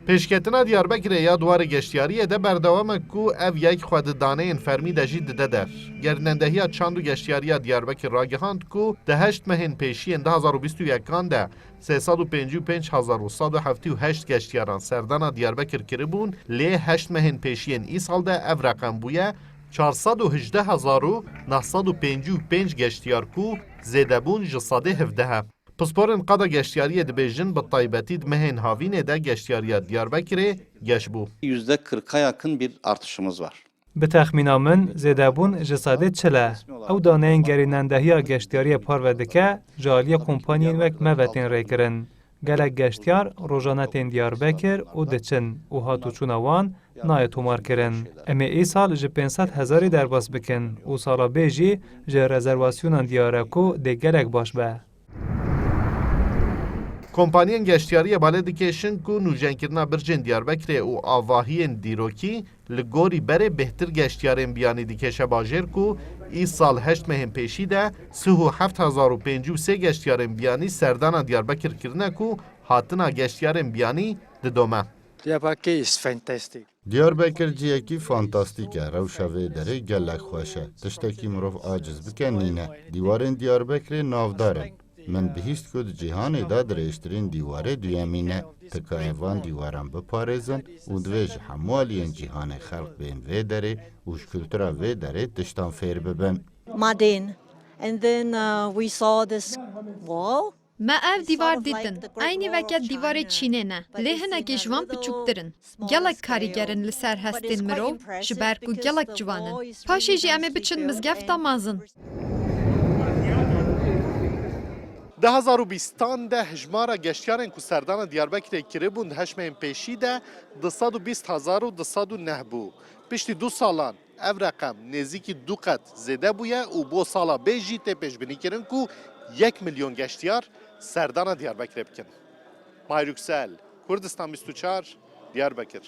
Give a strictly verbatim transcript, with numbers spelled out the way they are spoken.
Pêşketina Diyarbekirê ya di warê geştiyariyê de berdewam e ku ev yek xwe di daneyên fermî de jî dide der. Gerînendehiya Çand û Geştiyariya Diyarbekir ragihand ku di heşt mehên pêşiyên du hazar û bîst û yekan de sê sed û pêncî û pênc hezar û sed û heftê û heşt geştiyaran serdana Diyarbekir kiribûn, lê heşt mehên pêşiyên îsal de ev reqem bûye çar sed û hejdeh hezar û neh sed û pêncî û pênc geştiyar ku zêdebûn ji sedê hevdeh e. Pisporên qada geştiyariyê dibêjin, bi taybetî di mehên havînê de geştiyariya Diyarbekirê geş bû. Yüzde kırka yakın bir artışımız var. Bi texmîna min, zêdebûn ji sedê çil e. Ew daneyên gerînendehiya geştiyariyê parve dike, ji aliyê kompanyên wek me ve tên rêkirin. Gelek geştiyar rojane tên Diyarbekir û diçin û hatûçûna wan nayê tomarkirin. Em ê îsal ji pênc sed hezarî derbas bikin û sala bê jî ji rezervasyonan diyar e ku dê gelek baş be. Kompaniyên geştiyariyê bale dikêşin ku nûjenkirina bircên Diyarbekirê û avahiyên dîrokî li gorî berê bêhtir geştiyarên biyanî dikêşe bajêr ku îsal heşt mehên pêşî de sih û heft hezar û pêncî û sê geştiyarên biyanî serdana Diyarbekir kirine ku hatina geştiyarên biyanî didome. Diyarbakir is fantastic. Diyarbekir ciyekî fantastîk e. Rewşa vê derê gelek xweş e. Tiştekî mirov aciz bike nîne. Dîwarên Diyarbekirê navdar in. Min bihîst ku di cîhanê de dirêjtirîn dîwarê duyemî ne. Tikayê van dîwaran biparêzin û divê ji hemû aliyên cîhanê xelk bên vê derê û ji kultura vê derê tiştan fêr bibin. Mardin. And then, uh, we saw this wall. Me ev dîwar dîtin. Eynî weke dîwarê Çînê ne, lê hinekî ji wan piçûktir in. Gelek karîger in li ser hestên mirov, ji ber ku gelek ciwan in. Paşê jî em ê biçin mizgefta mezin. Di hezar û bîstan de hejmara geştiyarên ku serdana Diyarbekirê kiribûn di heşt mehên pêşî de du sed û bîst hezar û du sed û neh bû. Piştî du salan ev reqem nêzîkî du qet zêde bûye û bo sala bê jî tê pêşbînîkirin ku yek milyon geştiyar serdana Diyarbekirê bikin. Mahir Yüksel, Kurdistan bîst û çar, Diyarbekir.